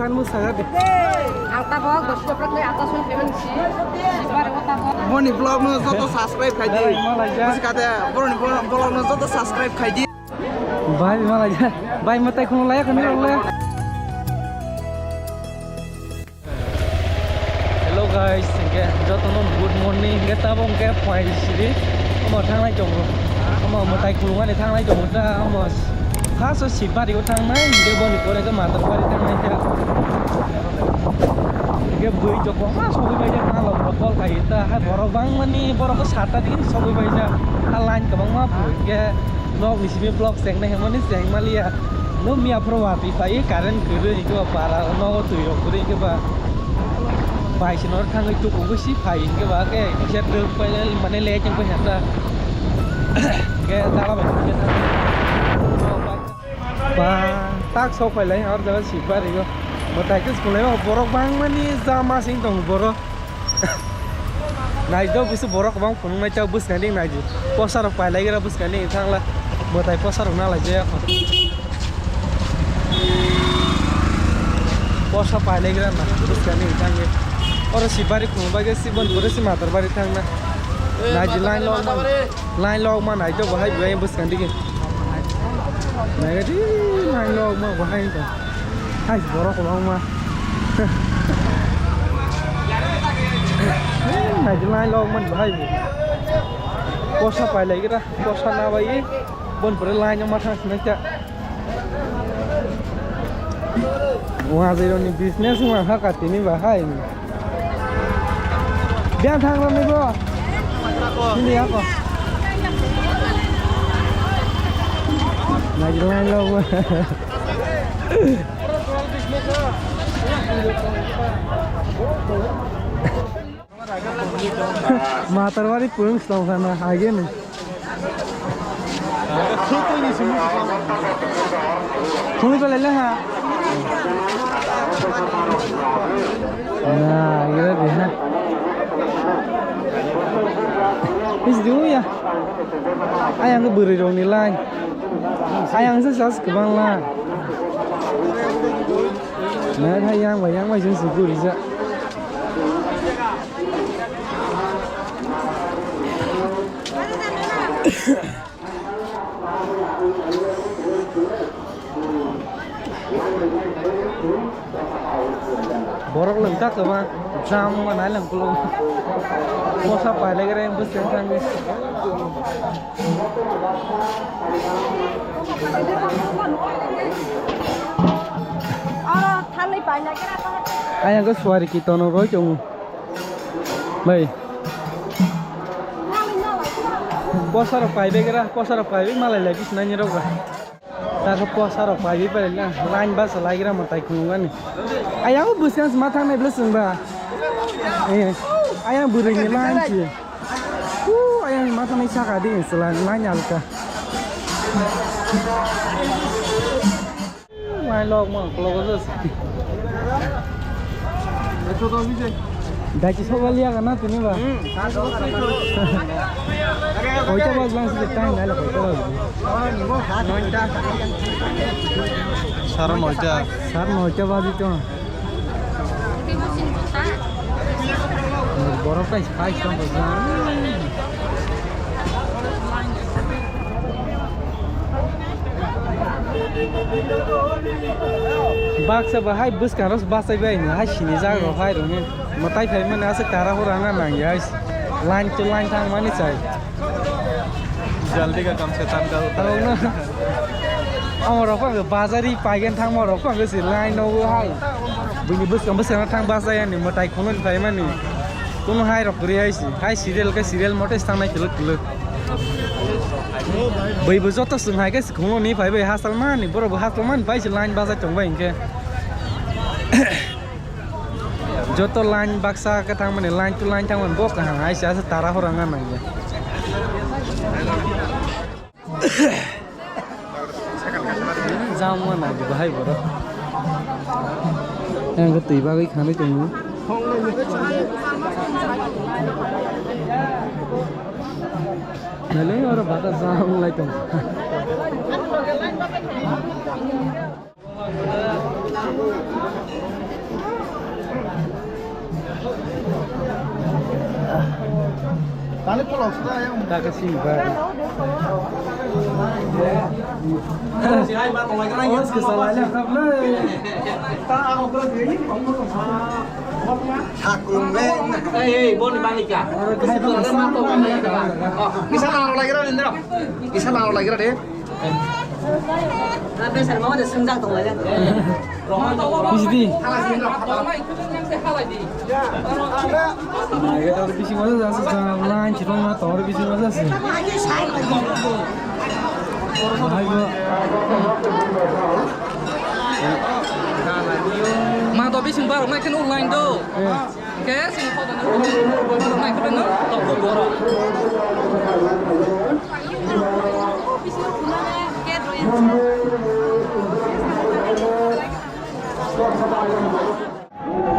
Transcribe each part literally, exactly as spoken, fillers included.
Ang tabok dos toprok ni atas ni payment si. Sibari o tabok. Boni vlog no joto subscribe khai di. Malai, malai, ja. Busi kate, boni vlog no joto subscribe khai di. Bai, malai, ja. Bai, matai khunu laya khunu laya. Hello guys, hingke jotono good morning, hingke tabok hingke phai siri, omo thanglai tongo, omo mwtai khulumani thanglai tongo ta, omo first o Sibari o thangnai, hingke boni pore khe Matar Bari thangnai ta, hingke bui jokbokma sogwi bai jak, nalok rok call khai ta, hai borok bangmani borok khe satta digi sogwi bai jak, ha line kwbangma phuru hingke nok ni simi block chengnai hwnmani cheng maliya. No miya phuru watwi phai, current kwrwi hwnkhe ba para nogo twi rok kwrwi hwnkhe ba bai se norok thangwi tukugo si phai hwnkhe ba khe kisa dwk painani mane late wngkha ta. Hwnkhe dala bai hwnkhe thang. Ba tak sok phailai or jaga Sibari o. Mwtai khe swlai borok bangmani jama sing tongo borok. Naidi busu borok kwbang phunuknai ta bwskang ding naidi. Posa rok pailai gra bwskang ding thangla. Mwtai posa rok nalai jaya kho. Posa pailai gra na bwskang ding thangwi. Oro Sibari khulum bai khe Sibon pore si Matar Bari thangna. Naidi line log man. Line log man naidi bahai bai bwskang digi. Naidi line log ma bahai to. Hai borok kwbangma. Naidi line log man bahai bo. Posa pailai gra, posa na bai. Bon pore line ma thang sinai ta. Wajai roni business ma ha katini bahai. Biang thang roni bo. Sini ako. Naidi line log man. Matar Bari pung stong sana ageni. Khungwi belai le ha. Na, gira de ha. Is du ya. Ayang ke bwrwi rok ni line. Ayang se sas kwbang line. Na ha yang bai yang bai jeng su guri ja. Borok lwng ta kwbang, jam wngma nai lwng kuluk. Posa pailaigra bwswng thangwi. Ayang khe suari kitono roi tongo. Bai. Posa rok paibai gra, posa rok paibai malai lai bisinai ni rok ba. Ta khe posa rok paibai pai na, line basa lai gra mwtai khulungani. Ayang bwswng ma thangnai bwswng ba. Eh, ayang bwrwi ni line chi. Ku ayang ma thangnai saka di sela line alka. Mai lok mang, lok aja. Dai chi soba liya kana tini ba? Koita baj lang sih time nai la koita baj. Sara noita. Sara noita baj itu. Borok kai pai tong ko. Baksa bahai bwskang ros bachai bai hai sini jaga rok hai rong. Matai phai mani aswk tara hor anga nang ya. Line to line thang mani chai. Jaldi ka kam se tan ka uta. Amo rok phang bazari paigen thang mo rok phang se line no hai. Bini bwskang bwskang thang bachai ani matai khulun phai mani. Kuno hai rok kwrwi hai si. Hai serial khe serial mote se thangnai kwlwk kwlwk. Baibo joto swng hai khe se khulun ni phai bai hasal mani, borok bo hasal mani phai se line bachai tong bai hinkhe. Joto line baksa khe thang mani, line to line thang mani bo kaham hai se aswk tara hor anga nang ya. Jam wana bahai borok. Yang ke twi bagwi khanwi tongo. Nalai oro bata jam lai tongo. Tani pulo sudah ya. Taka sing ba. Os ke salai na kap na. Saklum be. Ei, ei, boni bangika. Kisa lang lagi ra, Indra. Kisa lang lagi ra de. Bisdi. Naikhe tor bising masa jasa jana bulan chitong ma tor bising masa si. Hai bo. Ma to bising barok nai khen online do. Eh. Ke sing photo nai khulai no tok borok.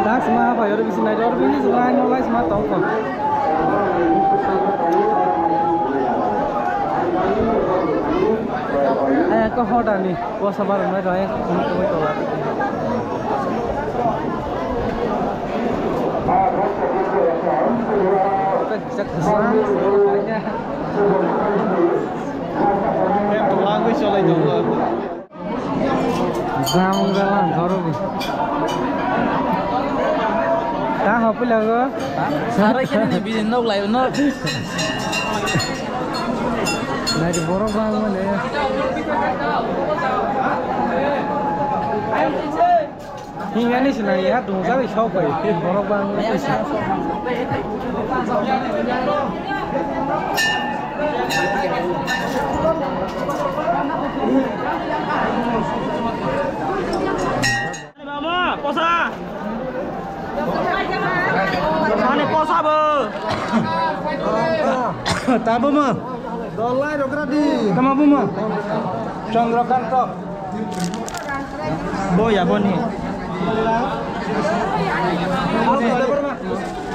Tak sima apa yori bisi nai dor bini sima no lai sima tong ko. Aya ko hoda ni. Puasa barang mai raya kami kami tola. Kita bisa kesana. Yang tulang gue soalnya jomblo. Zamung galang gorobi. Ta hopila go. Sarai kene ni bijin nok lai no. Nai borok bang mane. Hingani sinai ya dungsa bai sok bai. Borok bang. Mama, posa. Mane posa bo. Tabo ma. Dolai rokradi. Tama bo ma. Chandrakanta. Bo ya bo ni.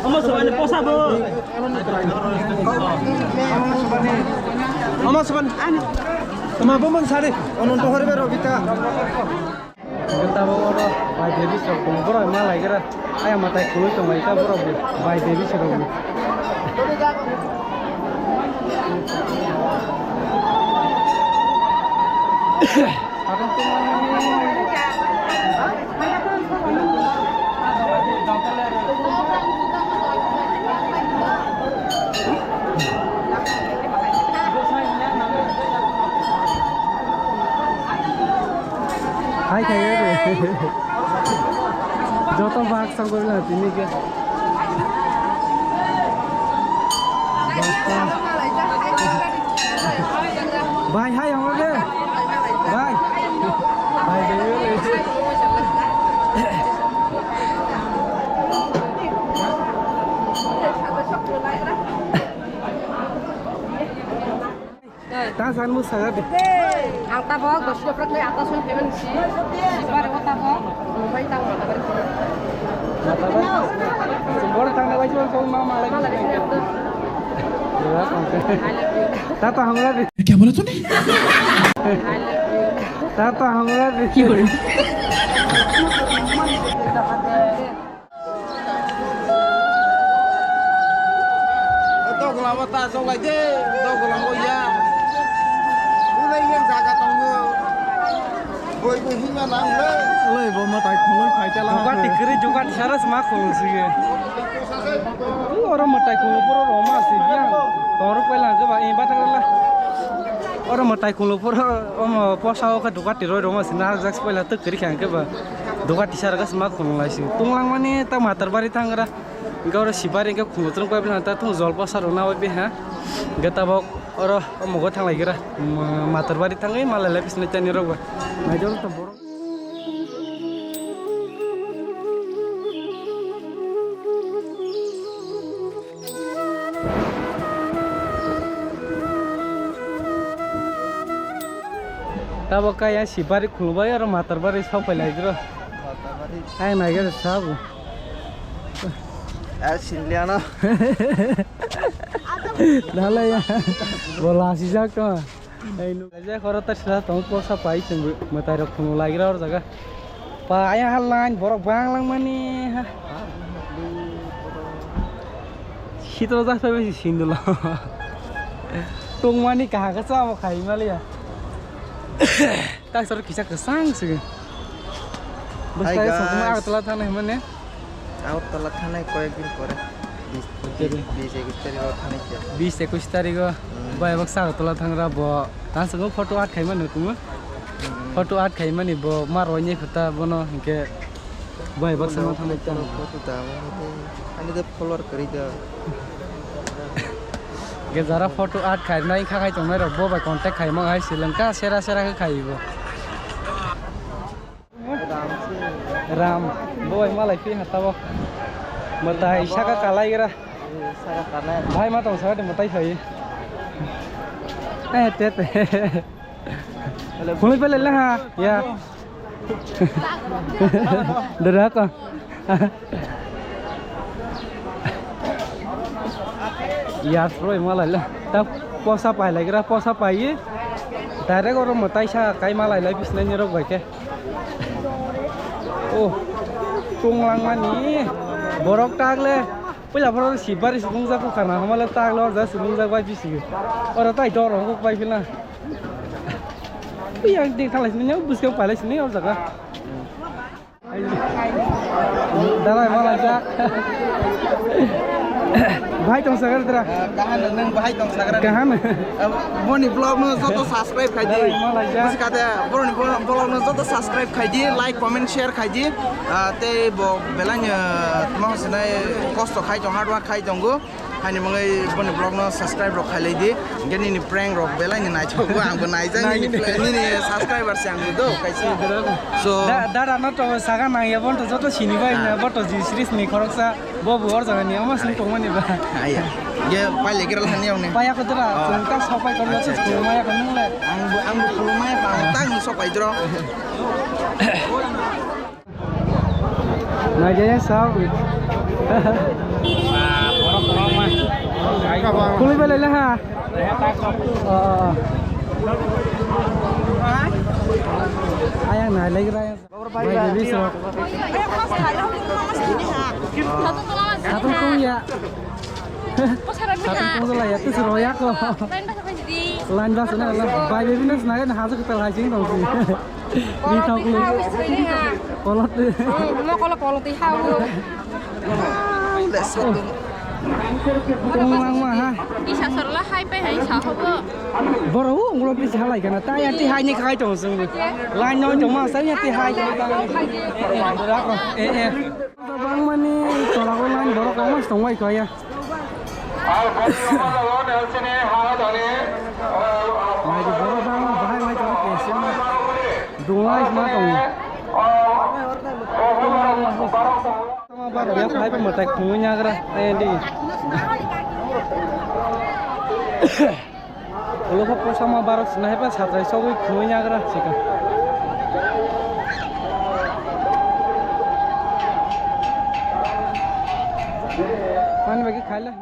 Omo sabani posa bo. Omo sabani. Tama bo man sari. Ononto horbe Robita. Hingke tabok oro bai debi sirok tongo, borok ma lai gra, ayang mwtai khuloi tongo, ita borok bo bai debi sirok bo. Hai, khai re. Joto bak sam kori na tini ke. Bai, hai, hamo de. Bai. Bai, de. Ta san mu saga de. Ang tabok dos kopra khe ata son payment si. Sibare o tabok. Mobile tang mata bari. Mata bari. Bor tang na bai sol ma ma lagi. Mala lagi. Tata hamra de. Kya bola tune? Tata hamra de. Ki bole? Dogla bo ta chok lai de, dogla bo ya. Ulai yang jaga tongo. Boi boi hinga nang le. Ulai bo mwtai khuloi phai chala. Jogati kwrwi jogati sara sma khuloi sige. Oro mwtai khuloi poro roma si biang. Toro pela je ba, eh, bathang la. Oro mwtai khuloi poro, omo posa o khe jogati roi roma si na jak pela tok kwrwi kha hwnkhe ba. Duga tisa rwgwi sima khulung lai si. Tunglang mani ta Matar bari thang gra. Hwnkhe oro sibari hwnkhe khulung thrwng pai bini ta thung jol bwsa rwna bai biha. Hwnkhe tabok oro omogo thang lai gra. Ma-, Matar bari thangwi malai lai bisini tani rok ba. Naijol to borok. Tabok kaya sibari khulbai oro Matar bari sok pai lai jiro. Matar bari. Ai nai gari sabu. Ah, sinliano. Dalai ya. Bola sijak to. Ai nu. Aja khoro ta sila tong posa pai chwng mwtai rok khulung lai gra or jaga. Ba, ayang ha line borok bang langmani ha. Sitro jak phaibai si sindulo. Tongmani kaha khe chamo khai maliya. Tak sor kisa kwchang sigi. Hi, bwsai sokma guys. Agartala thana himane. Agartala thanai koyekdin pore. Bis, bis, bis, ekus tarikh o thanai khe. Bis, ekus tarikh o. Hmm. Bai bak Agartala thangra bo. Tang sokma photo art khaima nukumo. Hmm. Photo art khaimani bo ma roini khata bono hinkhe. Bai bak sama thanai tang. Photo da, ani de follower kwrwi da. Ge jara photo art khainai kha khai tongnai rok bo bai contact khaima hai silengka sera sera khe khaibo. Ram, bo bai malai phi hata bo. Mwtai saka kalai gra. Bhai ma tong saka de mwtai sai. Eh, te te. Phulwi pele le ha, ya. Dera ko. Yas roi malai la. Ta posa pai lai gra, posa pai. Direct oro mwtai sa kai malai lai bisnai ni rok bai khe. Oh, tong langmani. Borok tak le. Puila borok si bari si nungjak ko kana hamale tak le orja si nungjak bai bisi. Oro tai dor rok bai phila. Yang ding thalai sini, yang buskang palai sini, oh, jaga. Darai malai jak. Bhai tong sagar dra. Kahan nang bhai tong sagar. Kahan. Boni vlog no joto subscribe khai di. Darai malai jak. Busi kate boni vlog no joto subscribe khai di, like, comment, share khai di. Ah, tei bo belai no tma sinai kosto khai tong, hard work khai tongo. Hani mangwi boni vlog no subscribe rok khailai di. Hinkhe nini prank rok belai ni naithok bo, ang bo naijak nini, nini subscriber se ang bo do kaisa. So da, dara no to saga nang ya bon to joto sini bai na bo to ji series ni khoroksa bo bo or jaga ni ama sini tongmani ba. Aya. Ye pai le giral hani ang ne. Pai ako dara, oh, chwng ta sopai kor joto sini maya ko nung le. Ang bo, ang bo khulumaya ba, ang tang sopai dro. Naijaya sab. Khului belai le ha. Oh. Ayang nai lagi raya. Bai, baby, so. Satu kong ya. Satu kong la ya, tu suruh ya ko. Line bus na, bai, baby, na, na, na, hasil kita lagi dong sih. Ri thok lu. Kolot. Hmm, mo kolot, kolot, ha, u. Tong lang ma ha. Isa sor la hai pe hai sa hobo. Boro u nglo bi sa lai kana ta ya ti hai ni khai tong sung. Lai noi tong ma sa ya ti hai. Eh, eh. Bang mani tola ko lai borok ko mas tong wai ko ya. Mai di borok bang bahai mai tong ke sim. Dunglai ma tong. Tama bar ya phai ba matai khungwi nyagra endi. Ulo kok sama barok sina hepa satrai sogwi khungwi nyagra sika. Mani bagi khaila.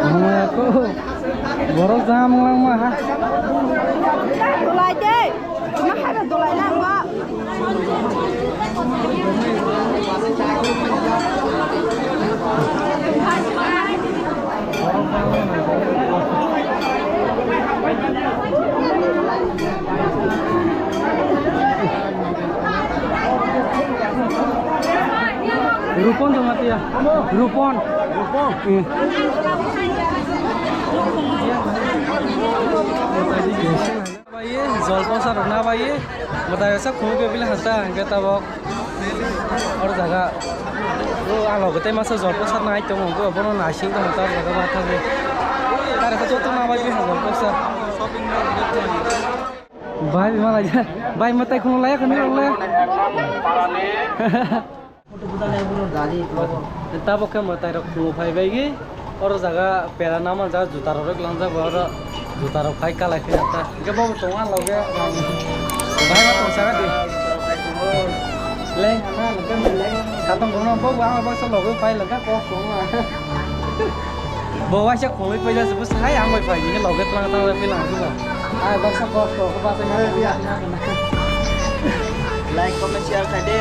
Maya ko borok jam lang ma ha. Dulai de, ma ha dulai na ma. Rupon joma tiya. Rupon. Rupon. Hmm. Bai, jol posa rok na bai. Bwtai rok sa khumui bebile hasta hingke tabok. Or jaga. O ang logo tei masa jol posa nai tongo, bo bono naising tongo tar jaga ma thangwi. Tar khe joto na bai bini jol posa. Bai ma lai ja. Bai ma tai khumui lai khani rok le. Tabok khe mwtai rok khulum phai bai gi, oro jaga pera naman jaga juta rok rwk langjak bo oro. Juta rok phai kalai khe ta. Hingke bo tong ang loge. Bahai ma tong saga di. Leng ana loge leng. Satong kono bo ang baksa loge phai lengka kok kong ma. Bo waisa khongwi paila se bo sai ang bai phai ni loge tlang tlang bai lang ba. Ai baksa kok kok ba sai ma. Like, comment, share khai de.